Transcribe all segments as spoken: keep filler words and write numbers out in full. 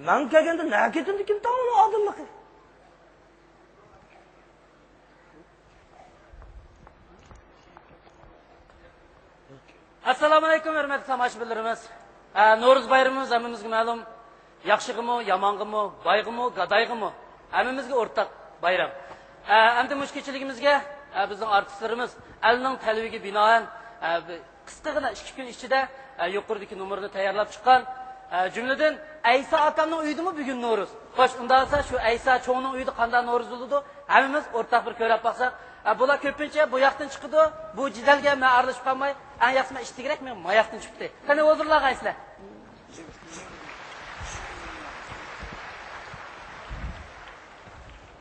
مەن كەلگەندە نەگە كېتىمدىكىن تاڭ ئۇنىڭ ئادىللىقى؟ ئەسسالامۇئەلەيكۇم، ھۆرمەتلىك تاماشىبىنلىرىمىز. ئە، نورۇز بايرىمىمىز ھەممىمىزگە مەلۇم. ياخشىغىمۇ، يامانغىمۇ، بايغىمۇ، گادايغىمۇ، ھەممىمىزگە ئورتاق بايرام. ئە، ئەمدى مۇشۇ كېچىلىكىمىزگە، ئە، بىزنىڭ ئارتىسلىرىمىز ئەلنىڭ تەلىپىگە بىنائەن، ئە، بى-، قىسقىغىنا ئىككى كۈن ئىچىدە، ئە، يۇقىرىدىكى نومۇرنى تەييارلاپ چىققان. ئە، جۈملىدىن ئەيسا ئاكامنىڭ ئۆيىدىمۇ بۈگۈن نورۇز؟ خوش، ئۇنداق بولسا شۇ ئەيسا چوڭنىڭ ئۆيىدە قانداق نورۇز بولىدۇ؟ ھەممىمىز ئورتاق بىر كۆرۈپ باقساق. ئە، بۇلار كۆپىنچە بۇ ياقتىن چىقىدۇ، بۇ جېدەلگە مەن ئارىلىشىپ قالماي، ئەڭ ياخشىسى مەن ئىتتىكرەك، مەن ماياقتىن چىقتى. قېنى، ھۇزۇرلارغا ئەيسىلەر.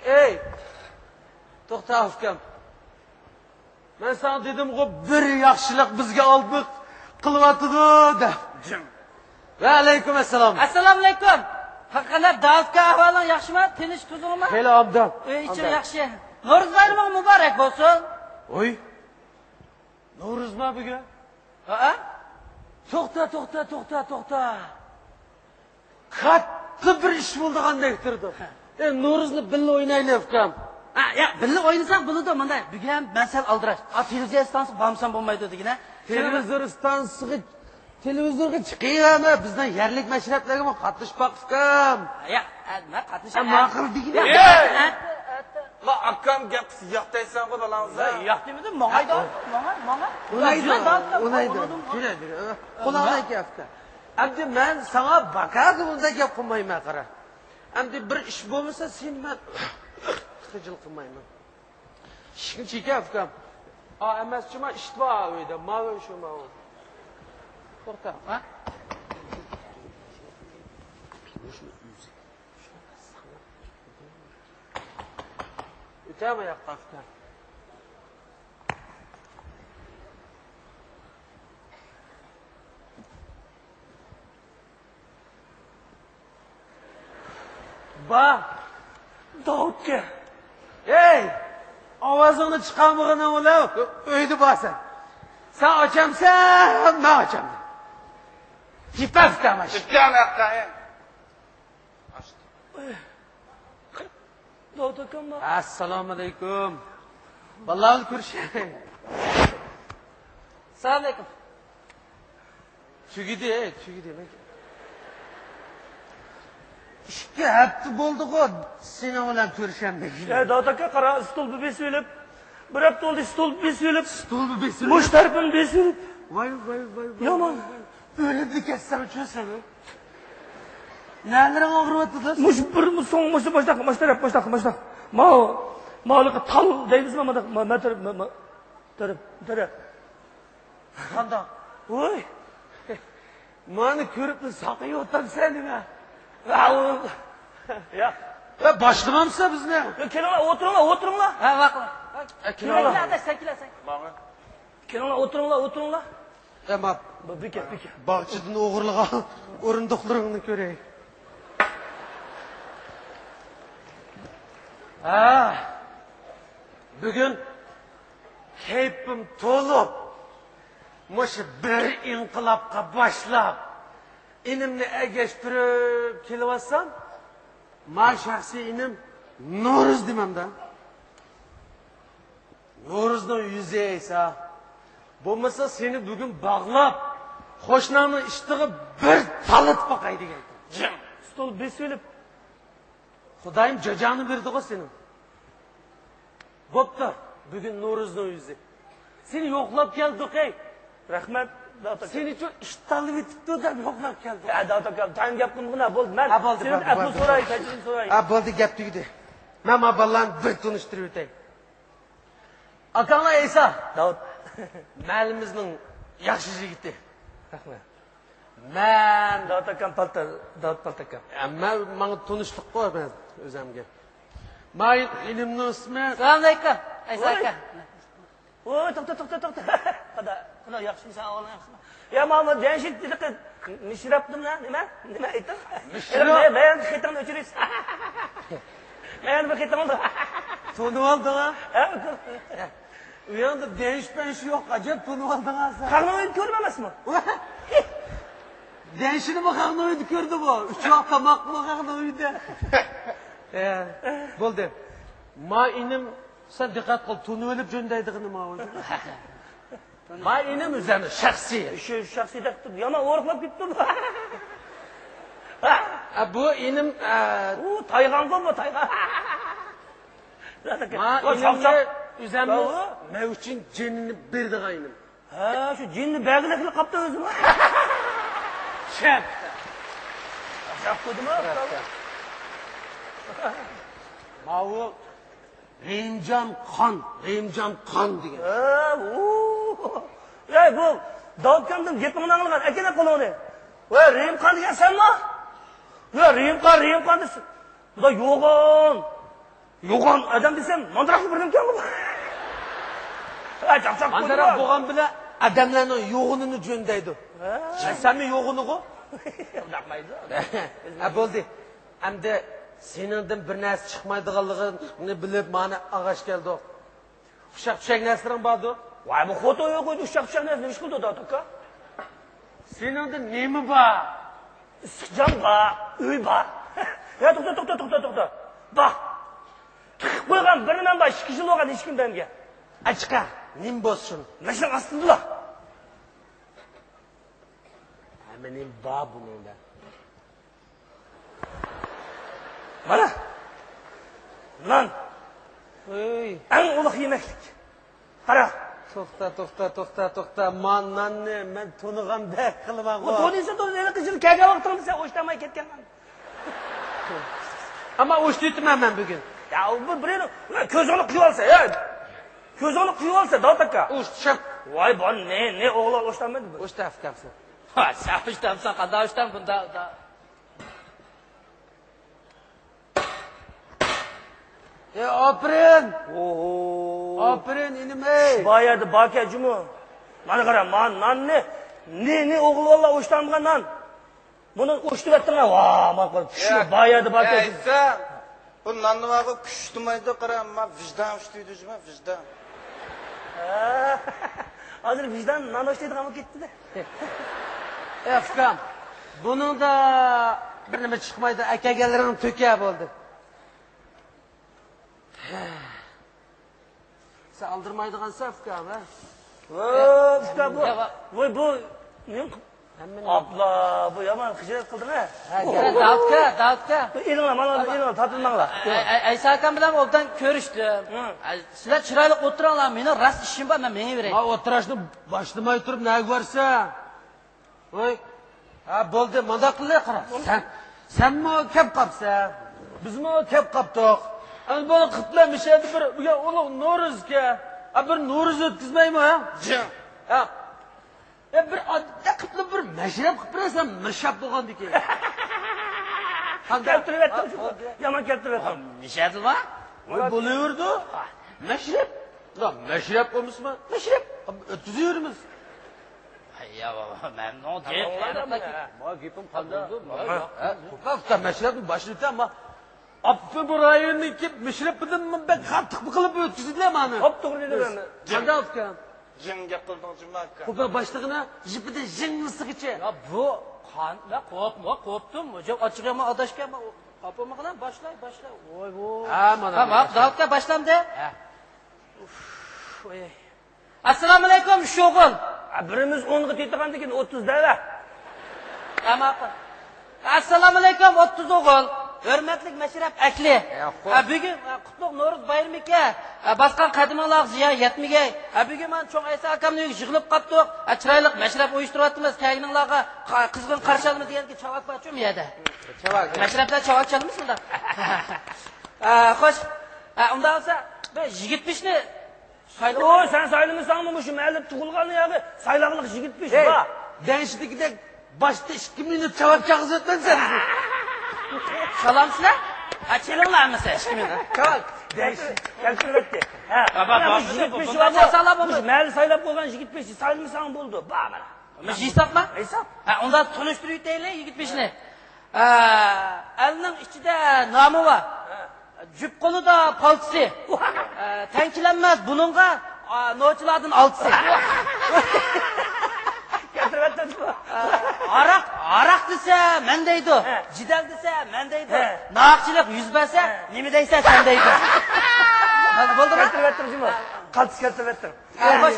ئەي، توختا ئۇكام. مەن ساڭا دېدىمغۇ، بىر ياخشىلىق بىزگە ئالدىنى قىلىۋاتىدۇ دەپ. جىڭ. ۋەئەلەيكۇم ئەسسالام. ئەسسالامۇئەلەيكۇم. قانداق داۋۇت ئاكا، ئەھۋالىڭ ياخشىمۇ؟ تىنچ تۇزۇڭمۇ؟ خېلى ئابدان. ئۆي ئىچىڭ ئابدان. ياخشى. نورۇز بايرىمىڭ مۇبارەك بولسۇن. ھوي. نورۇزما بۈگۈن؟ ھەئە. توختا، توختا، توختا، توختا. كاتتا بىر ئىش بولىدىغاندەك تۇرىدۇ. ئە، نورۇزنى بىللە ئوينايلى، ئۇكام. ھە، ياق، بىللە ئوينىساق بولىدۇ، مۇنداق. بۈگۈن مەن سەل ئالدىراش. ئا، تېلېۋىزور ئىستانسىسىغا بارمىسام بولمايدۇ دېگىنە. تېلېۋىزور ئىستانسىسىغا، تېلېۋىزورغا چىقىۋەرمە، بىزنىڭ يەرلىك مەشرەپلەرگىمۇ قاتنىشىپ باق، ئۇكام. ياق، ئە، مەن قاتنىشاي. ئە، ماقۇل دېگىنە. ياق، ئە، ئە، ئە. ما ئاكام گەپ قىلسا ياق دەيسەنغۇ بالاڭىزغا. ياق دېمىدىم، ماڭايدۇ، ماڭاي، ماڭاي. ئۇنايدۇ، ئۇنايدۇ. جۈرە، جۈرە. قۇلاقنى كەپتە. ئەمدى مەن ساڭا باكادا بۇنداق گەپ قىلمايمەن، قارا. ئەمدى بىر ئىش بولمىسا، سېنى مەن خىجىل قىلمايمەن. ئىشىكنى چېكە، ئۇكام. ئا، ئەمەس، جۇما ئىش بار ئۆيدە. ماۋۇ شۇ، ماۋۇ. توختا، ھە؟ ئۆتەمە ياققا، ئۇكام. با. داۋۇتكە. ھەي! ئاۋازىڭنى چىقارمىغىنىڭ بىلەن ئۆيدە بارسەن. سەن ئاچامسەن، مەن ئاچامدىم. يىپەك تاماش. يىپەك تاماش. داۋۇت ئاكاممۇ؟ ئەسسالامۇئەلەيكۇم. بالىلار بىلەن كۆرۈشەي. ئەسسالامۇئەلەيكۇم. تۈگىدى، تۈگىدى. ئىككى ھەپتە بولدىغۇ سېنىڭ بىلەن كۆرۈشەلمىگىلى. يا داۋۇت ئاكا، قارا، ستولپا بېسىۋېلىپ، بىر ھەپتە بولدى، ستولپا بېسىۋېلىپ، ستولپا بېسىۋېلىپ، مۇشۇ تەرىپىمنى بېسىۋېلىپ. ۋاي، ۋاي، ۋاي، ۋاي، يامان. ۋاي، ۋاي. ئۆلۈمدە كەتسەڭچۇ سەن؟ نەلىرىڭ ئاغرىۋاتىدۇ؟ مۇشۇ بىر سوڭ، مۇشۇ ماشتاق، ماشتاق، ماشتاق، ماشتاق. ماۋۇ، ماۋۇ تال دەيمىزمۇ، مانداق، ما، ما تەرەپ، ما، ما تەرەپ، تەرەپ. قانداق؟ ۋوي. مانا كۆرۈپلا ساقىيىۋاتامسەن نېمە؟ ۋاۋ. يا. يا، باشلىمامسىلەر بىزنى؟ يا، كېلىڭلار، ئولتۇرۇڭلار، ئولتۇرۇڭلار. ھە، ۋاقلا. ھە، كېلىڭلار. سەن كېلە، سەن. ماڭا. كېلىڭلار، ئولتۇرۇڭلار، ئولتۇرۇڭلار. ئەمما بىكەت، بىكەت. باغچىدىن ئوغرىلىغان ئورۇندۇقلىرىڭنى كۆرەي. ھە. بۈگۈن كەيپىم تولۇپ، مۇشۇ بىر ئىنقىلابقا باشلاپ، ئىنىمنى ئەگەشتۈرۈپ كېلىۋاتسام، ما شەخسىي ئىنىم نورۇز دېمەمدە. نورۇزنىڭ يۈزى ئەيسا. بولمىسا سېنى بۈگۈن باغلاپ، قوشناڭنىڭ ئىشتىغا بىر تالىتىپ باقاي دېگەن. جىڭ! ستول بېسىۋېلىپ. خۇدايىم جاجاڭنى بېرىدىغۇ سېنىڭ. بوپتۇ، بۈگۈن نورۇزنىڭ يۈزى. سېنى يوقلاپ كەلدۇق، ئەي. رەھمەت، داتا. سېنى شۇ ئىش تالىۋېتىپتۇ دەپ يوقلاپ كەلدۇق. ھە، داتا ئاكام، تەڭ گەپ قىلمىغىن، ھە، بولدى. مەن ھە، بولدى، سېنى بولدى، ئەپۇ بولدى، سوراي، بولدى. كەچۈرۈم سوراي. ھە، بولدى، گەپ تۈگىدى. مەن ما بالىلارنى بىر تونۇشتۇرۇۋېتەي. ئاكاڭلار ئەيسا. داۋۇت. مەھەللىمىزنىڭ ياخشى يىگىتى. رەھمەت. مەن داۋۇت ئاكام پالتا، داۋۇت پالتا ئاكام. ھە، مەن، ماڭا تونۇشلۇققۇ مەن ئۆزەمگە. مايىن ئىنىمنىڭ ئىسمى. سالامۇئەلەيكۇم، ئەيسا ئاكا. ۋوي، توختا، توختا، توختا. قادا، قادا، ياخشىمۇ سەن، ئەھۋالىڭ ياخشىمۇ؟ يا، ماما، دەيشىت دېدىقى. مىشراپتىم، نېمە؟ نېمە ئېيتتىڭ؟ مىشراپ. مەن خېتىڭنى ئۆچۈرۈش. مەن بىر خېتىڭ بولدى. تونۇۋالدىڭ ھە؟ ھە. ئۇ ياقتا دەيش پەيش يوق، ئەجەب تونۇۋالدىڭ ھە سەن. قاغنىڭ ئۆيىنى كۆرۈپ ئەمەسمۇ؟ دەنشىنىمۇ خەقنىڭ ئۆيىدە كۆردى بۇ. ئۈچ ۋاق تاماقمۇ خەقنىڭ ئۆيىدە. ئە، بولدى. ما ئىنىم، سەن دىققەت قىل، تونۇۋېلىپ جۆندەيدىغىنى ما ئۆزى. ما ئىنىم ئۆزەمنىڭ شەخسىي. شۇ شەخسىي دەپ تۇرۇپ، يامان ئورۇقلاپ كېتىپتۇ. ئە، بۇ ئىنىم، ئە، ئۇ تايغانغۇ بۇ، تايغان. ما ئىنىم ئۆزەمنىڭ مەن ئۈچۈن جېنىنى بېرىدىغان ئىنىم. ھە، شۇ جېنىنى بەرگىلى قىلىپ قاپتۇ ئۆزىمۇ. شەپ. شەپ قويدىما؟ ماۋۇ رېھىمجان قان، رېھىمجان قان دېگەن. ھە، ئۇ. ئەي، بۇ داۋۇتكامدىن گېپىڭنى ئاڭلىغان، ئەكەلە قولۇڭنى. ۋە رېھىمقان دېگەن سەنما؟ ۋە رېھىمقان، رېھىمقان دېسە، بۇدا يوغان. يوغان ئادەم دېسەم، ماندىراقلا بىر نېمىكەن بۇ. ھە، چاقچاق قويدىما. ماندىراق بولغان بىلەن ئادەملەرنىڭ يوغىنىنى جۆندەيدۇ. ھە. سەنمۇ يوغىنىغۇ؟ ئۇنداقمايدۇ. ھە، بولدى. ئەمدى سېنىڭدىن بىر نەرسە چىقمايدىغانلىقىنى بىلىپ، مانا ئاغاش كەلدۇق. ئۇششاق چۈشەك نەرسىلىرىڭ باردۇ؟ ۋاي، بۇ خوتۇن يوق ئىدى، ئۇششاق چۈشەك نەرسىنى ئىش قىلدى، دادۇكا. سېنىڭدە نېمە بار؟ ئىسسىق جام بار، ئۆي بار. يا، توختا، توختا، توختا، توختا. بار. تىقىپ قويغان بىر نېمەم بار، ئىككى يىل بولغان ھېچكىم بەرمىگەن. ئاچىقى، نېمە بولسۇن؟ ماشىنىنىڭ ئاستىدىلا. ھەممە نېمە بار بۇنىڭدا. مانا. نان. ئۆي. ئەڭ ئۇلۇغ يېمەكلىك. قارا. توختا، توختا، توختا، توختا. ما ناننى مەن تونۇغاندەك قىلىمەنغۇ. ئۇ تونۇيسەن، تونۇيسەن. ھېلىقى يىل كەلگەن ۋاقتىڭدا سەن ئوشتانماي كەتكەن نان. ئەمما ئوشتىۋېتىمەن مەن بۈگۈن. يا، ئۇ بىر، بىر يېرى، كۆزۈڭنى قىيىۋالسا، يا. كۆزۈڭنى قىيىۋالسا، داداكا. ئوشتىشىپ. ۋاي، بۇ نى، نى ئوغلان ئوشتانمىدى بۇ. ئوشتاپ كەپسەن. ھا، سەن ئوشتامسەن، قانداق ئوشتام بۇندا؟ ئە، ئاپىرىن! ئوھو. ئاپىرىن، ئىنىم، ئەي! بايەدە باركەن جۇمۇ. مانا قارا، مانا ناننى، نى، نى ئوغۇل بالىلار ئوشتانمىغان نان. بۇنى ئوشتۇۋەتتىڭ ھە، ۋا، ماقۇل. چۈشمە، يا، بايەدە باركەن يا، جۇمۇ. ئېيتسا، بۇ ناننى بارغۇ، كۈچ ئۇشتىمايدۇ، قارا، ما ۋىجدان ئۇشتۇيدۇ جۇمۇ، ۋىجدان. ھە، ھازىر ۋىجدان نان ئوشتايدىغان بولۇپ كەتتى-دە. ئەي، ئۇكام، بۇنىڭدا بىر نېمە چىقمايدۇ، ئەكەلگەنلىرىڭنى تۆكە بولدى. سەن ئالدىرىمايدىغانسەن، ئۇكام، ھە؟ ۋاي، ئۇكا، بۇ، يا، ۋا- ۋاي، بۇ، نېمە قىپ-، ھەممىنى ئاپلا، بۇ يامان خىجالەت قىلدىڭ، ھە؟ ھە، داۋۇتكا، داۋۇتكا. ئېلىڭلار، مانا، ئېلىڭلار، تارتىلماڭلار. ئەي، ئەي، ئەيسا ئاكام بىلەن ئوبدان كۆرۈشتۈم. ھە. ئەي، سىلەر چىرايلىق ئولتۇراڭلار، مېنىڭ راست ئىشىم بار، مەن مېڭىۋېرەي. ما ئولتۇرۇشنى باشلىماي تۇرۇپ نەگە بارسەن؟ ۋاي، ھە، بولدى، مۇنداق قىلىلى، قارا. سەن، سەنمۇ كەپ قاپسەن، بىزمۇ كەپ قاپتۇق. ئەمدى بۇنى قىپلا مىشەدە بىر، بىر ئۇلۇغ نورۇزكەن. ھە، بىر نورۇز ئۆتكۈزمەيمۇ، ھە؟ جىڭ. ھە. يا، بىر ئاددىي قىپلا بىر مەشرەپ قىپ بېرەسەن، مىرشاپ بولغاندىكىن. قانداق؟ كەلتۈرۈۋەتتىڭ شۇ. ھە، بولدى. يامان كەلتۈرۈۋەتتىڭ. مىشەدىلا؟ ۋاي، بولۇۋېرىدۇ. مەشرەپ. مەشرەپ بولمىسىمۇ؟ مەشرەپ. ئۆتكۈزۈۋېرىمىز. يا بابا، مەن ئۇنىڭ ما گېپىم قانداق؟ ھە، ئۇكا، مەشرەپنى باشلىۋېتە، ئەمما ئاپپى بۇ رايوننىڭكى مەشرىپىدىن بەك قاتتىق قىلىپ ئۆتكۈزدىلە مانا. ئاپ توغرا دېدى مەن. قانداق ئۇكا؟ جىڭ گەپ قىلدىڭ جۇما ئاكا. خوپا باشلىقىنى جىپىدە جىڭلىسىغىچە. يا بۇ قان، مەن قوپما، قوپتۇم. ئاچچىقى يامان ئاداشكەن، مەن قاپىمىغىنا باشلاي، باشلاي. ۋاي بۇ. ھە، مانا. ھە، داۋۇتكا باشلاندى. ھە. ئۇف، ئەي. ئەسسالامۇئەلەيكۇم، ئۈچ ئوغۇل. ھە، بىرىمىز ئونغا تېتىغاندىكىن ئوتتۇز دەۋە. ھە، ماقۇل. ئەسسالامۇئەلەيكۇم، ئوتتۇز ئوغۇل. ھۆرمەتلىك مەشرەپ ئەھلى. ھە، بۈگۈن، ھە، قۇتلۇق نورۇز بايرىمىكەن. ھە، باسقان قەدىمىڭلارغا زىيان يەتمىگەي. ھە، بۈگۈن مانا چوڭ ئەيسا ئاكامنىڭ ئۆيىگە يىغىلىپ قاپتۇق. ھە، چىرايلىق مەشرەپ ئۇيۇشتۇرۇۋاتىمىز. كەلگىنىڭلارغا قا-، قىزغىن قارشى ئالىمىز دېگەندىكىن چاۋاك بارچۇ بۇ يەردە. چاۋاك. مەشرەپتە چاۋاك چالىمىز مۇنداق. ھە، خوش. ھە، ئۇنداق بولسا بىر يىگىت بېشىنى سايلىما. ئوي، سەن سايلىمىساڭمۇ مۇشۇ مەھەللىدە تۇغۇلغان ياغى سايلاغلىق يىگىت بېشى بار. دەنشىدىكىدەك باشتا ئىككى مىنۇت چاۋاك چاقىزىۋەتمەمسەن بىزنى؟ چالامسىلەر؟ ھە، چېلىڭلار ھەممىسى ئىككى مىنۇت. چاۋاك، دەنش. كەلتۈرۈۋەتتى. ھە، بۇ يىگىت بېشى بارمۇ؟ مۇشۇ مەھەللە سايلاپ قويغان يىگىت بېشى سايلىمىساڭ بولىدۇ. بار مانا. مۇشۇ ھېسابمۇ؟ ھېساب. ھە، ئۇنداق تونۇشتۇرۇۋېتەيلى يىگىت بېشىنى. ئە، ئەلنىڭ ئىچىدە نامى بار. جۈپ قولىدا پالتىسى. ئە، تەڭ كېلەلمەس بۇنىڭغا، ئا، نوچىلاردىن ئالتىسى. ئە، ھاراق، ھاراق دېسە، مەن دەيدۇ. ھە. جېدەل دېسە، مەن دەيدۇ. ھە. ناھەقچىلىك يۈز بەرسە، ھە. نېمە دەيسەن، سەن دەيدۇ. بولدىمۇ؟ كەلتۈرۈۋەتتىم جۇمۇ. قالتىس كەلتۈرۈۋەتتىم. ھە، خوش.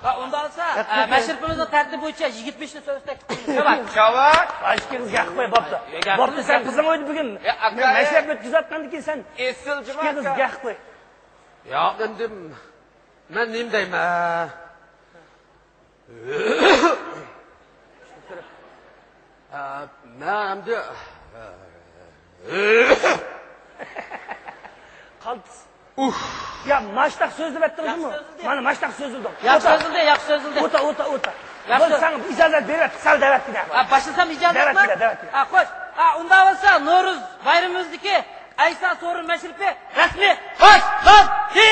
ھە، ئۇنداق بولسا، ھە، مەشرىپىمىزنىڭ تەرتىپى بويىچە يىگىرمە بەشنى سۆزلەك. شاباش. شاباش. ئاشكىڭىز گەپ قوي، بوپتۇ. بوپتۇ، سەن قىزىڭ ئۆيدە بۈگۈن مەشرەپ ئۆتكۈزۈۋاتقاندىن كېيىن سەن ئىككىڭىز گەپ قوي. ياق، ئەمدى مەن نېمە دەيمەن؟ ئە، مەن ئەمدى قالتىس. ئۇھ. يا، ماشتاق سۆزلىۋەتتىڭىزمۇ؟ ياخشى سۆزلىدى. مانا ماشتاق سۆزلىدىڭ. ياخشى سۆزلىدى، ياخشى سۆزلىدى. ئوتا، ئوتا، ئوتا. ياخشى. بولدى، ساڭا ئىجازەت بېرىۋەتتى، سەل دەۋەتكىنە. ھە، باشلىسام ئىجازەتمۇ؟ دەۋەتكىنە، دەۋەتكىنە. ھە، خوش. ھە، ئۇنداق بولسا نورۇز بايرىمىمىزدىكى ئەيسا سورۇن مەشرىپى رەسمىي باشلاندى!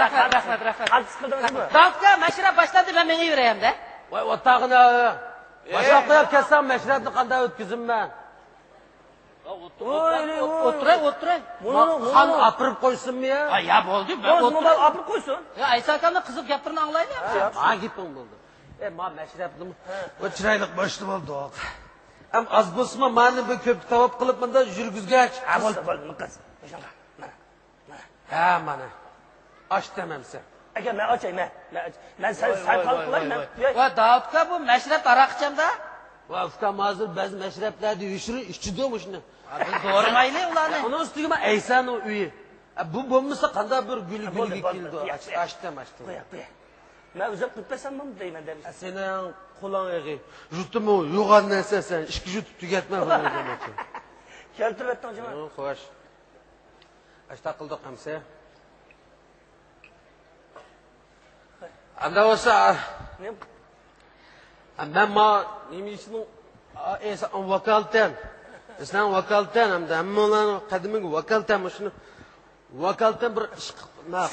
رەھمەت، رەھمەت، رەھمەت. قالتىس قىلدىڭىزمۇ؟ داۋۇت ئاكا، مەشرەپ باشلاندى، مەن مېڭىۋېرەي ئەمدى. ۋاي، ئولتۇرغىنا. باشلاپ قويۇپ كەتسەڭ، مەشرەپنى قانداق ئۆتكۈزىمەن؟ ئولتۇراي، ئولتۇراي. خان ئاپىرىپ قويسۇنمۇ يا؟ ھە، يا بولدى، مەن ئولتۇراي. ئاپىرىپ قويسۇن. يا، ئەيسا ئاكامنىڭ قىزىق گەپلىرىنى ئاڭلايلى. ھە، گېپىڭ بولدى. ئە، ما مەشرەپنىمۇ بۇ چىرايلىق باشلىۋالدۇق. ئەم ئاز بولسىمۇ مانى بىر كۆپكە تاۋاپ قىلىپ مۇنداق يۈرگۈزگەچ. ھە، بولدى، بولدى، مىقاس. مۇشۇنداق. مانا. مانا. ھە، مانا. ئاچتىم ئەمسە. ئاكا، مەن ئاچاي، مەن. مەن، مەن سەل، سەل پال قىلاي، مەن. ۋاي، داۋۇت ئاكا، بۇ مەشرەپ ھاراق ئىچەمدۇ؟ ۋاي، ئۇكام، ھازىر بەزى مەشرەپلەردە يوشۇرۇن ئىچىدۇ مۇشۇنى. ھە، بىز دورىمايلى ئۇلارنى. ئۇنىڭ ئۈستىگە مانا ئەيسانىڭ ئۆيى. ئە، بۇ بولمىسا قانداق بىر گۈلى گۈلگە كېلىدۇ. ئاچتىم، ئاچتىم. قويە، قويە. مەن ئۆزۈم قىلىپ بەرسەممۇ دەيمەن دەمسىز. ئە، سېنىڭ قولۇڭ ئېغىر. يۇتۇمۇ يوغان نەرسە سەن. ئىككى يۇتۇپ تۈگەتمە بۇنى دېمەكچى. كەلتۈرۈۋەتتىڭ جۇمۇ. خوش. ئاشتا قىلدۇق ئەمسە. ئەمدى بولسا، نېمە؟ مەن ما نېمە ئىشنىڭ، ئە، ۋاكالىتەن. سېنىڭ ۋاكالىتەن، ئەمدى ھەممىڭلارنىڭ قەدىمىگە ۋاكالىتەن مۇشۇنى. ۋاكالىتەن بىر ئىش قىلىپ،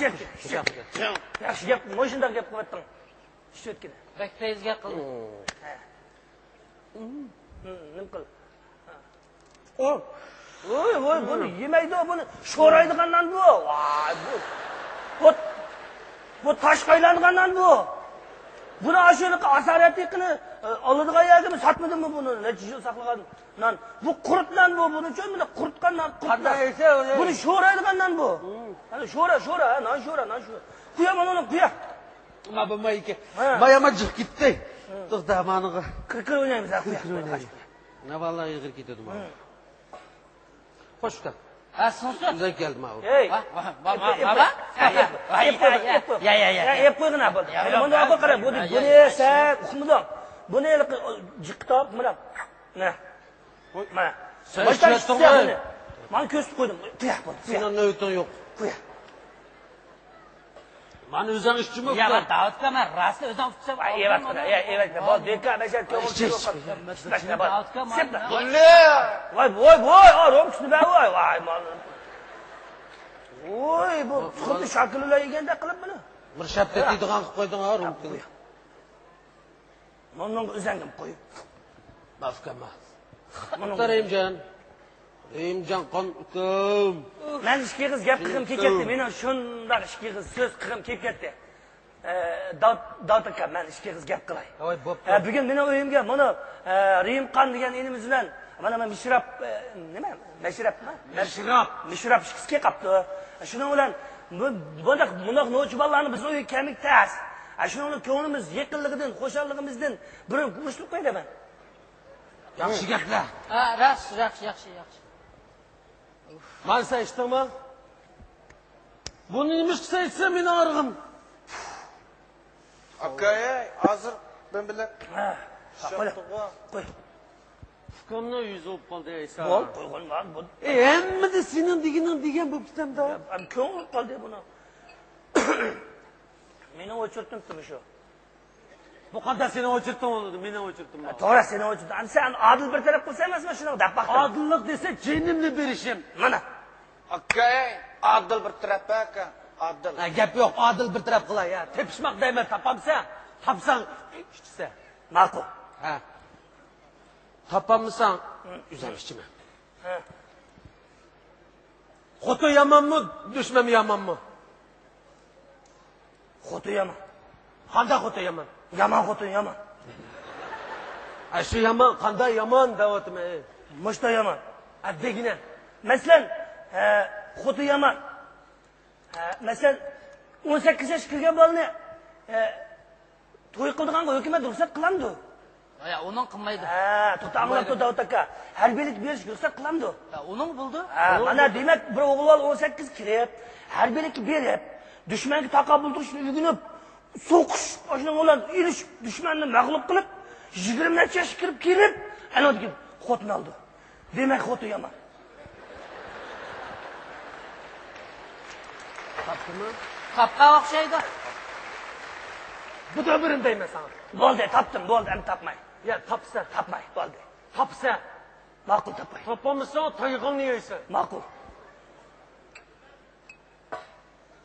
ياخشى گەپ، مۇشۇنداق گەپ قىلىۋەتتىڭ. ئىش ئۆتكىنى. بەك پەيزىگە قىلدى. ھە. نېمە قىل؟ ۋوي، ۋوي، بۇنى يېمەيدۇ، بۇنى شورايدىغان نان بۇ. ۋاي، بۇ، بۇ، بۇ تاشقا ئايلانغان نان بۇ. بۇنى ئاشۇ ھېلىقى ئاسارەتلىكىنى، ئە، ئالىدىغان يەردىمۇ ساتمىدىمۇ بۇنى؟ نەچچە يىل ساقلىغان نان. بۇ قۇرت نان بۇ، بۇنىڭ ئۈچۈن بۇنى قۇرۇتقان نان، قۇرت نان. قانداق يېسە ئۇنى؟ بۇنى شورايدىغان نان بۇ. ھەنە شورا، شورا، ھە، نان شورا، نان شورا. قۇيا، مانا ئۇنى قۇيا. ما بولمايدىكەن. ھە. ما يامان جىق كېتتى. توختا، مانىغا. كىر، كىر ئوينايمىز، ھە، قۇيا. كىر، كىر ئوينايلى. نە باللا ئېغىر كېتىدۇ ما. خوش ئۇكا. ھە، سىڭسۇن. ئۆزۈڭ كەلدى ما. ھەي. ۋا، ۋا، ۋا، ۋا، ۋا. يا، يا، يا. يا، يەپ قويغىنا بولدى. يا، يا، بۇنى، يا، بۇنى يا، سەن ئۇقمىدىڭ. بۇنى ھېلىقى جىق تاپ، مانا. نە. مانا. سەن باشتان ئىچىۋەتتىڭ چۈشسە غۇ. بۇنى. مانا كۆرسىتىپ قويدۇم. قۇيا، بۇنى. سېنىڭ نۆۋىتىڭ يوق. قۇيا. مانا ئۆزۈڭ ئىچكىنە يا، ئۇكا. داۋۇت ئاكا، مەن راستلا ئۆزۈڭ ئۇچسام، ئەۋەت قىلدى، ئەۋەت قىلدى. بولدى، ئاكا، مەشەد كۆڭۈل ئىچ، ئىچ. ۋاي، ۋاي، ۋاي، ئارام چۈشتى، ۋاي، ۋاي، مانا. ۋاي، بۇ خۇددى شاكىلىلا يېگەندەك قىلىپ بۇنى. بىر شەپتە دەيدىغان قىلىپ قويدۇڭ ھە، رومكىنى. مانا ئۆزۈڭگە قويۇپ. ماف ئۇكام، ماف. رەھىمجان. رەھىمجان قان ئۇكام. مەن ئىككى ئېغىز گەپ قىلغۇم كېلىپ كەتتى. مېنىڭ شۇنداق ئىككى ئېغىز سۆز قىلغۇم كېلىپ كەتتى. ئە، داۋۇت، داۋۇت ئاكا، مەن ئىككى ئېغىز گەپ قىلاي. ھاي، بوپتۇ. ئە، بۈگۈن مېنىڭ ئۆيۈمگە مانا، ئە، رېھىمخان دېگەن ئىنىمىز بىلەن مانا، مانا مىشراپ، ئە، نېمە؟ مەشرەپمۇ؟ مىشراپ. مىشراپ ئىككىسى كېلىپ قاپتۇ. شۇنىڭ بىلەن بۇ، بۇنداق، بۇنداق نوچى بالىلارنىڭ بىزنىڭ ئۆيگە كەلمىكى تەس. شۇنىڭ بىلەن كۆڭلىمىز يېقىنلىقىدىن، خۇشاللىقىمىزدىن بىر ئۇرۇشتۇرۇپ قوياي دەيمەن. ياخشى گەپلەر. ھە، راست، ياخشى، ياخشى، ياخشى. مانا سەن ئىچتىڭمۇ؟ بۇنى نېمە قىلسا ئىچسە مېنىڭ ئارىغىم. ئاكاي، ھازىر مەن بىلەن ھە، قوي، قوي. ئۇكامنىڭ يۈزى بولۇپ قالدى، ئەيسا. بول، قويغىن، بار، بول. ئەي، ھەممىدە سېنىڭ دېگىنىڭ دېگەن بولۇپ كېتەمدۇ؟ يا، كۆڭۈل قالدى بۇنىڭ. مېنىڭ ئوچۇرتۇم شۇ. بۇ قانداق سېنىڭ ئوچۇرتۇڭ بولىدۇ، مېنىڭ ئوچۇرتۇم بار. توغرا، سېنىڭ ئوچۇرتۇڭ. ئەمدى سەن ئادىل بىر تەرەپ قىلسا ئەمەسمۇ شۇنىڭ دەپ باقتىڭ. ئادىللىق دېسە جېنىمنى بېرىشىم. مانا. ئاكاي، ئادىل بىر تەرەپ ئاكا، ئادىل. ھە، گەپ يوق، ئادىل بىر تەرەپ قىلاي، ھە. تېپىشماق دەيمەن، تاپامسەن، تاپساڭ ئىچىسەن. ماقۇل. ھە. تاپالمىساڭ، ئۆزۈم ئىچىمەن. ھە. خوتۇن يامانمۇ، دۈشمەنمۇ يامانمۇ؟ خوتۇن يامان. قانداق خوتۇن يامان؟ يامان خوتۇن يامان. ھە، شۇ يامان، قانداق يامان دەۋاتىمەن، ئەي. مۇشتا يامان. ھە، دېگىنە. مەسىلەن، ھە، خوتۇن يامان. ھە، مەسىلەن، ئون سەككىز ياشقا كىرگەن بالىنى، ھە، توي قىلىدىغانغا ھۆكۈمەت رۇخسەت قىلامدۇ؟ ھە، ئۇنىڭ قىلمايدۇ. ھە، توختاڭلار، داۋۇت ئاكا. ھەربىيلىككە بېرىشكە رۇخسەت قىلامدۇ؟ ھە، ئۇنىڭ بولىدۇ. ھە، مانا دېمەك، بىر ئوغۇل بالا ئون سەككىز كىرىپ، ھەربىيلىككە بېرىپ، دۈشمەنگە تاقابىل تۇرۇشنى ئۆگىنىپ، سوقۇش، ئاشۇنىڭ بىلەن ئېلىشىپ، دۈشمەننى مەغلۇپ قىلىپ، يىگىرمە نەچچە ياشقا كىرىپ كېلىپ، ئەنە خوتۇن ئالدى. دېمەك، خوتۇن يامان. تاپتىمۇ؟ تاپقان ئوخشايدۇ. بۇ دۆمۈرۈم دەيمەن ساڭا. بولدى، تاپتىم، بولدى، ئەمدى تاپماي. يا، تاپسا. تاپماي، بولدى. تاپسا. ماقۇل، تاپماي. تاپالمىساڭ، تايىقىڭنى يەيسەن. ماقۇل.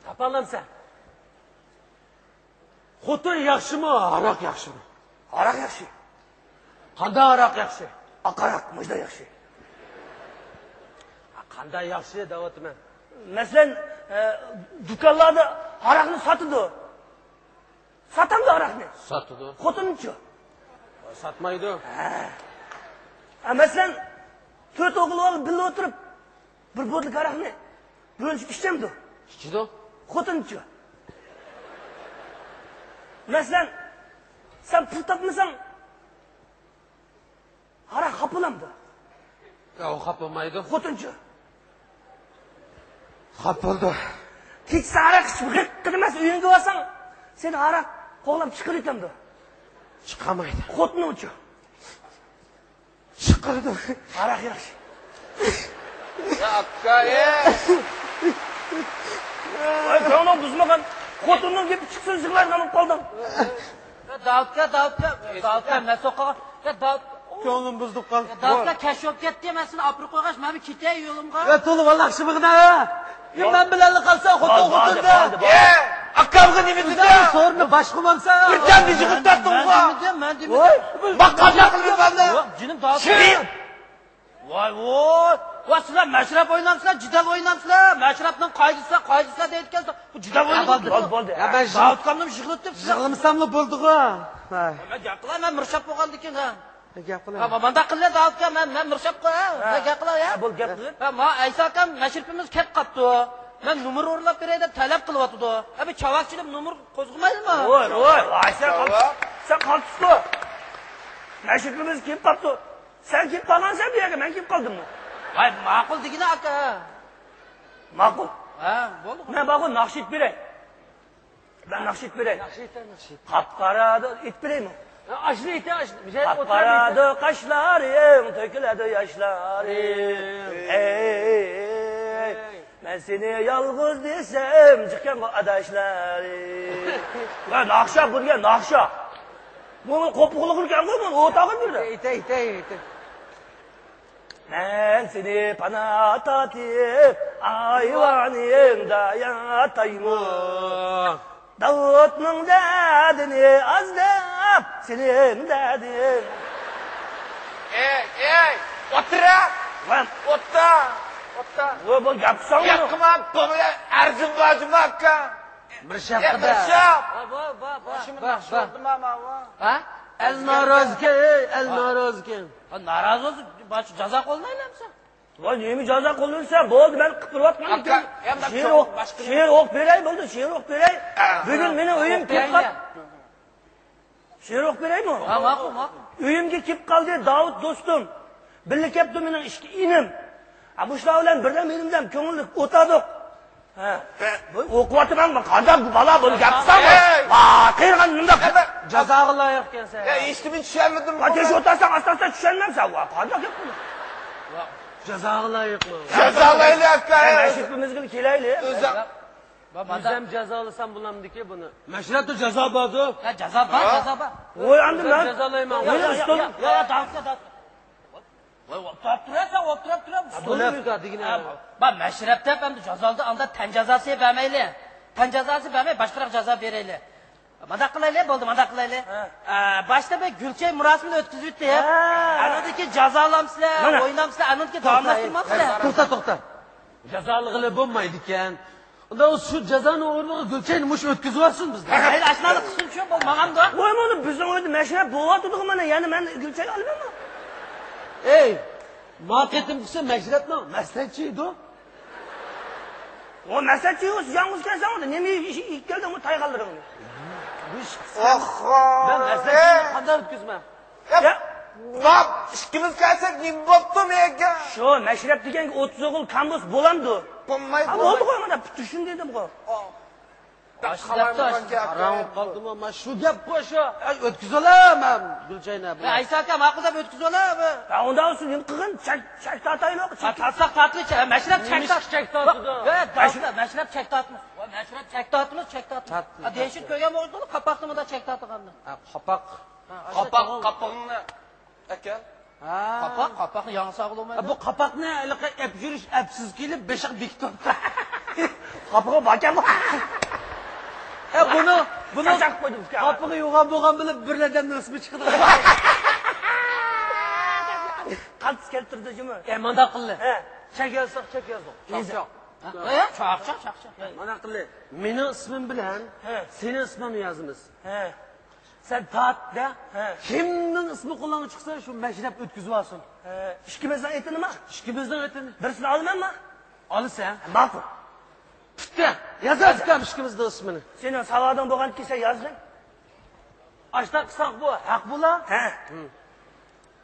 تاپالامسەن؟ خوتۇن ياخشىمۇ، ھاراق ياخشىمۇ؟ ھاراق ياخشى. قانداق ھاراق ياخشى؟ ئاق ھاراق، مۇشۇنداق ياخشى. قانداق ياخشى دەۋاتىمەن. مەسىلەن، ئە، دۇكانلاردا ھاراقنى ساتىدۇ. ساتامدۇ ھاراقنى؟ ساتىدۇ. خوتۇنچۇ؟ ساتمايدۇ. ھە. ئە، مەسىلەن، تۆت ئوغۇل بالا بىللە ئولتۇرۇپ، بىر بوتۇلكا ھاراقنى بىرىنچى ئىچەمدۇ؟ ئىچىدۇ. خوتۇنچۇ؟ مەسىلەن، سەن پۇل تاپمىساڭ، ھاراق خاپا بولامدۇ؟ ياق، ئۇ خاپا بولمايدۇ. خوتۇنچۇ؟ خاپا بولىدۇ. كېچىسى ھاراق ئىچىپ غىققىدە ئەمەس ئۆيۈڭگە بارساڭ، سېنى ھاراق قوغلاپ چىقىرىۋېتەمدۇ؟ چىقارمايدۇ. خوتۇنۇڭچۇ؟ چىقىرىدۇ. ھاراق ياخشى. يا ئاكا، ئەي. ۋاي، كۆڭلۈڭ بۇزمىغىن. خوتۇننىڭ گېپى چىقسۇن، يىغلايدىغان بولۇپ قالدىڭ. يا داۋۇتكا، داۋۇتكا، داۋۇتكا، مەن سوققان. يا داۋۇت. كۆڭلۈم بۇزۇلۇپ قالدى. يا داۋۇتكا، كەچ بولۇپ كەتتى، مەن سېنى ئاپىرىپ قويغاچ، مەنمۇ كېتەي يولۇمغا. يا تولا، ۋاللا ياخشىمىغىنا. يا مەن بىلەنلا قالسا، خوتۇن خوتۇندا. يا، ئاكامغا نېمە دېدىڭ؟ سورۇننى باشقۇرمامسەن. بىردەم بېشىغا تارتتىڭغۇ. مەن دېمىدىم، مەن دېمىدىم. باق، قانداق قىلىمەن مەن؟ ياق، جېنىم، داۋۇت. شېرىن. ۋاي، ۋوي. ۋاي، سىلەر مەشرەپ ئوينامسىلەر، جېدەل ئوينامسىلەر؟ مەشرەپنىڭ قائىدىسى، قائىدىسى دەيدىكەن، بۇ جېدەل ئوينىدى. بولدى، بولدى. يا، مەن داۋۇتكامنى يىغلىتىپ، سىلەر. يىغلىمىساملا بولدىغۇ. ھە. مەن گەپ قىلاي، مەن مىرشاپ بولغاندىكىن، ھە. ھە، گەپ قىلاي. ھە، مانداق قىلە، داۋۇتكا، مەن، مەن مىرشاپ قىلاي، ھە. ھە. مەن گەپ قىلاي، ھە. ھە، بولدى، گەپ قىلىڭ. ھە، ما ئەيسا ئاكام مەشرىپىمىز كەپ قاپتۇ. مەن نومۇر ئورۇنلاپ بېرەي دەپ تەلەپ قىلىۋاتىدۇ. ھە، بىر چاۋاك چېلىپ نومۇر قوزغىمايلىما؟ ۋوي، ۋوي، ۋاي، سەن قالتىس-، سەن قالتىسقۇ. مەشرىپىمىز كېلىپ قاپتۇ. سەن كېلىپ قالغانسەن بۇ يەرگە، مەن كېلىپ قالدىممۇ؟ ۋاي، ماقۇل دېگىنە ئاكا. ماقۇل. ھە، بولدى. مەن بارغۇ ناخشا ئېيتىپ بېرەي. مەن ناخشا ئېيتىپ بېرەي. ناخشا ئېيتە، ناخشا ئېيتە. قاپقارا ئېيتىپ بېرەيمۇ؟ ھە، ئاشۇنى ئېيتە، ئاشۇنى. قاپقارادا قاشلىرىڭ، تۆكۈلىدۇ ياشلىرىڭ. ئەي، مەن سېنى يالغۇز دېسەم، جىقكەنغۇ ئاداشلىرىڭ. ۋە ناخشا، بۇ دېگەن ناخشا. بۇ قوپۇقلۇقلۇكەنغۇ، بۇ ئوتاغا بىردە. ئېيتە، ئېيتە، ئېيتە. مەن سېنى پانا تارتىپ، ئايۋانىڭدا ياتايمۇ؟ داۋۇتنىڭ دەردىنى ئاز دەپ، سېنىڭ دەردىڭ. ئەي، ئەي، ئولتۇرە! ۋە ئولتۇر، ئولتۇر. ۋە بۇ گەپ قىلساڭ گەپ قىلما، بۇ بىلەن ئەرزىم بار جۇما ئاكا. مىرشاپ يا قىدە. مىرشاپ! ۋا، ۋا، ۋا، ۋا. ماشىنا ۋا، ناخشا ۋا. ئوينىما، ۋا. ھە؟ ئەل نارازىكەن، ئەي، ئەل ۋا. نارازىكەن. ھە، نارازى بولسا، باشقا جازا قوللايلامسەن؟ ۋاي، نېمە جازا قوللىسا بولدى، مەن قىپىرىۋاتقان ئاكا، ئىكەن. يا، مەن شېئىر ئوق-، باشقا شېئىر ئوقۇپ بېرەي، بولدى، شېئىر ئوقۇپ بېرەي. ئا. بۈگۈن مېنىڭ ئۆيۈم كېلىپ قاپ-، شېئىر ئوقۇپ بېرەيمۇ؟ ھە، ماقۇل، ماقۇل. ئۆيۈمگە كېلىپ قالدى داۋۇت دوستۇم. بىللە كەپتۇ مېنىڭ ئىككى ئىنىم. ھە، مۇشۇلار بىلەن بىردەم بىردەم كۆڭۈللۈك ئولتۇردۇق. ھە. بۇ ئوقۇۋاتىمەن، قانداق بالا بۇنى گەپ قىلساڭ. ھەي! ۋاي، قېرىغان مۇنداق. جازاغا لايىق ئىكەنسەن. يا، ھېچنېمىنى چۈشەنمىدىم. ۋاي، تېز ئولتۇرساڭ ئاستا-ئاستا چۈشەنمەمسەن. ۋاي، قانداق گەپ بۇ؟ جازاغا لايىقمۇ؟ جازالايلى ئاكا. ھە، مەشرىپىمىزگە كېلەيلى. ئۆزۈڭ. ئۆزۈم جازالىسام بولامدىكى بۇنى؟ مەشرەپتە جازا باردۇ. ھە، جازا بار، ھە؟ جازا بار. ۋاي، ئەمدى مەن جازالايمەن. مېنى ئۇستۇم. يا، يا، داۋۇتكا، داۋۇتكا. ۋاي، ئولتۇرۇپ تۇرسەن، ئولتۇرۇپ تۇرۇپ. ھە، بۇ نەپكا دېگىنى. ھە، ما مەشرەپ دەپ ئەمدى جازالىدى، ئاندا تەن جازاسى بەرمەيلى. تەن جازاسى بەرمەي، باشقىراق جازا بېرەيلى. مانداق قىلايلى، بولدى، مانداق قىلايلى. ھە. ئە، باشتا بىر گۈلچېھرە مۇراسىمىنى ئۆتكۈزۈۋېتىپ، ھە. ئاندىن كېيىن جازالامسىلەر، مانا. ئوينامسىلەر، ئاندىن كېيىن توختاي. داۋاملاشتۇرمامسىلەر. توختا، توختا. جازالىغىلى بولمايدىكەن. ئۇندا شۇ جازانىڭ ئورنىغا گۈلچاينى مۇشۇ ئۆتكۈزۈۋالسۇن بىزدە. مەيلى، ئاشۇنداق قىلسۇن شۇ، بولمىغاندۇ. ۋاي، مانا بىزنىڭ ئۆيدە مەشرەپ بولۇۋاتىدىغۇ، مانا يەنە مەن گۈلچاي ئالىمەنمۇ؟ ئەي، ما قېتىمقىسى مەشرەپنىڭ مەسلىھەتچى ئىدى. ئۇ مەسلىھەتچى، يالغۇز كەلسەڭ، نېمە ئىش ئېلىپ كەلدىڭ بۇ تايغانلىرىڭنى؟ ئوخو. مەن مەسلىھەتچىنى قانداق ئۆتكۈزمەن؟ يا، يا. باپ، ئىككىمىز كەلسەك نېمە بوپتۇ مېگە؟ شۇ مەشرەپ دېگەنگە ئوتتۇز ئوغۇل كامبوز بولامدۇ؟ بولمايدۇ. ھە، بولدى غۇ، مانا پۈتۈشۈن دېدىم غۇ. ئاشۇ دەپتۇ، ئاشۇ. قاراڭ قالدىمۇ، ما شۇ گەپ غۇ شۇ. ئەي، ئۆتكۈزۈۋالە، مەن گۈلچاينى. ئەي، ئەيسا ئاكا، ماقۇل دەپ ئۆتكۈزۈۋالە. ھە، ئۇنداق بولسا نېمە قىلغىن؟ چەك، چەك تارتايلۇق، ھە، چەك. تارتساق تارتىلى، چەك، مەشرەپ چەك تارت-، ۋە، مەشرەپ چەك تارتىمىز. ۋە، مەشرەپ چەك تارتىمىز، چەك تارتىمىز. ھە، دېيىشىپ كۆرگەن بولسىڭىز، قاپاقنى مۇنداق چەك تارتىدىغاننى. ھە، قاپاق. ھە، قاپاق، قاپىقىڭنى ئەكەل. ھە. قاپاق، قاپاقنى ياڭزا ساغلىمايدۇ. بۇ قاپاقنى ھېلىقى ئەپ يۈرۈش ئەپسىز كېلىپ بېشىغا بېكىتىپتۇ. قاپىقى باركەن بۇ. ھە، بۇنى، بۇنى قاپىقى يوغان بولغان بىلەن بىر ئادەمنىڭ ئىسمى چىقىدۇ. قالتىس كەلتۈردى جۇمۇ. ئە، مانداق قىلدى. ھە. چەك يازساق، چەك يازدۇق. يېزىق. ھە؟ چاق، چاق، چاق، چاق. مانا قىلدى. مېنىڭ ئىسمىم بىلەن ھە. سېنىڭ ئىسمىڭنى يازىمىز. ھە. سەن تارت دە. ھە. كىمنىڭ ئىسمى قولۇڭغا چىقسا، شۇ مەشرەپ ئۆتكۈزۈۋالسۇن. ھە، ئىككىمىزنىڭ ئېتىنىما؟ ئىككىمىزنىڭ ئېتىنى. بىرسىنى ئالىمەنما؟ ئالىسەن. ھە، ماقۇل. پۈتتى. يازىۋەت ئۇكام ئىككىمىزنىڭ ئىسمىنى. سېنىڭ ساۋادىڭ بولغاندىكىن سەن يازغىن. ئاشۇنداق قىلساق بۇ ھەق بولا. ھە.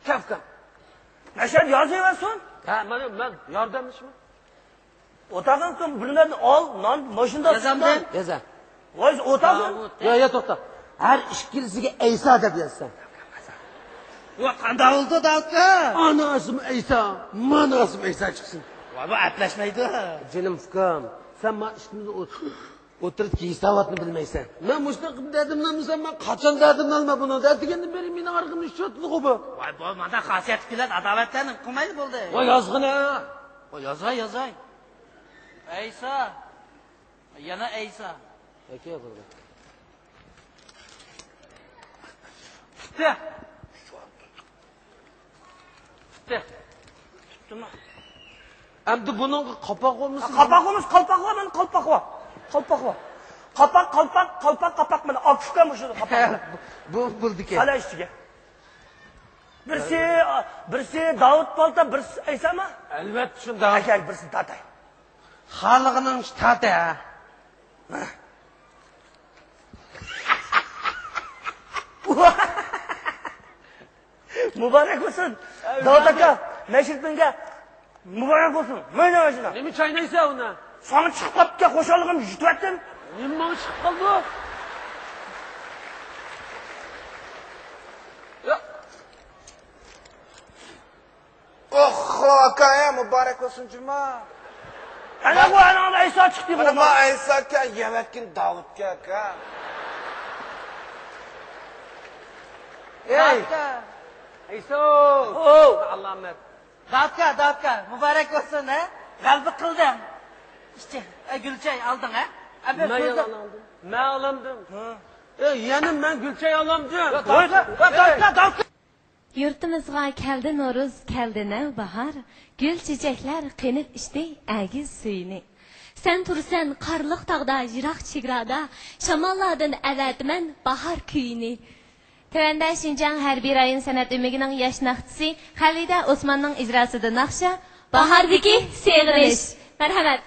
كەپ ئۇكام. مەشرەپ يازىۋەرسۇن. ھە، مانا مەن ياردەملىشىمەن. ئوتاقىڭ بىر نەرسە ئال، نان، ماشىنا يازامدىم؟ يازا. ۋاي، ئوتاقىڭ. يا، يا، توختا. ھەر ئىككىلىسىگە ئەيسا دەپ يازسام. ۋا، قانداق بولدى، داۋۇت ئاكا؟ ئانا ئىسمى ئەيسا، مانا ئىسمى ئەيسا چىقسۇن. ۋاي، بۇ ئەپلەشمەيدۇ. جېنىم ئۇكام، سەن ما ئىككىمىزنىڭ ئوتتۇرىدىكى ھېساباتنى بىلمەيسەن. مەن مۇشۇنداق قىلىپ دەردىمنى ئالمىسام، مەن قاچان دەردىمنى ئالىمەن بۇنىڭ؟ دەتىگەندىن بېرى مېنىڭ ئارقىمدىن ئىشلەتتىغۇ بۇ. ۋاي، بولمىدى، خاسىيەتلىك بىلەن ئاداۋەتلەرنى قىلمايلى بولدى. ۋاي، يازغىنە. ۋاي، يازاي، يازاي. ئەيسا. يەنە ئەيسا. پۈتتى. پۈتتى. پۈتتىمۇ؟ ئەمدى بۇنىڭغا قاپاق بولمىسا. قاپاق بولمىسا، قالپاق بار، مانا قالپاق بار. قالپاق بار. قاپاق، قالپاق، قالپاق، قاپاق، مانا ئاكا ئۇكام مۇشۇ قاپاق. بۇ، بۇ بولدىكەن. قالا ئىچىگە. بىرسى، بىرسى داۋۇت پالتا، بىرسى ئەيسامۇ؟ ئەلۋەتتە شۇنداق. ئەكەل، بىرسىنى تارتاي. خالىغىنىڭ تارت ھە. مۇبارەك بولسۇن. ئەي، داۋۇت ئاكا، مەشرىپىڭگە مۇبارەك بولسۇن. مانا شۇنداق. نېمە چاينايسەن ئۇنى؟ ساڭا چىقىپ قاپتىكەن، خۇشاللىقىمنى يۇتۇۋەتتىم. نېمە ماڭا چىقىپ قالدى؟ يا. ئوخ، ئاكا، ھە، مۇبارەك بولسۇن جۇما. ئەنە بۇ، ئەنە ئەيسا چىقتى، مانا بۇ. ئەيسا ئاكا، يەۋەتكىن داۋۇتكا ئاكا. ئەي. ئاكا. ئەيسا. ئوو. ئالامەت. داۋۇتكا، داۋۇتكا، مۇبارەك بولسۇن، ھە؟ غەلىبە قىلدىڭ. ئىچى، ئە، گۈلچاي ئالدىڭ، ھە؟ ئەبە، مەن سۆزلە. يالان ئالدىم. مەن ئالامدىم. ھە. ئەي، يەنە مەن گۈلچاي ئالامدىم. يا، داۋۇتكا، داۋۇتكا، داۋۇتكا. يۇرتىمىزغا كەلدى نورۇز، كەلدى نەۋباھار، گۈل چېچەكلەر قېنىپ ئىچتى ئەگىز سۈيىنى. سەن تۇرىسەن قارلىق تاغدا، يىراق چېگرادا، شاماللاردىن ئەۋەتىمەن باھار كۈيىنى. تۆۋەندە شىنجاڭ ھەربىي رايون سەنئەت ئۆمىكىنىڭ ياش ناخشىچىسى خەلىدە ئوسماننىڭ ئىجراسىدا ناخشا، باھاردىكى سېغىنىش. مەرھەمەت.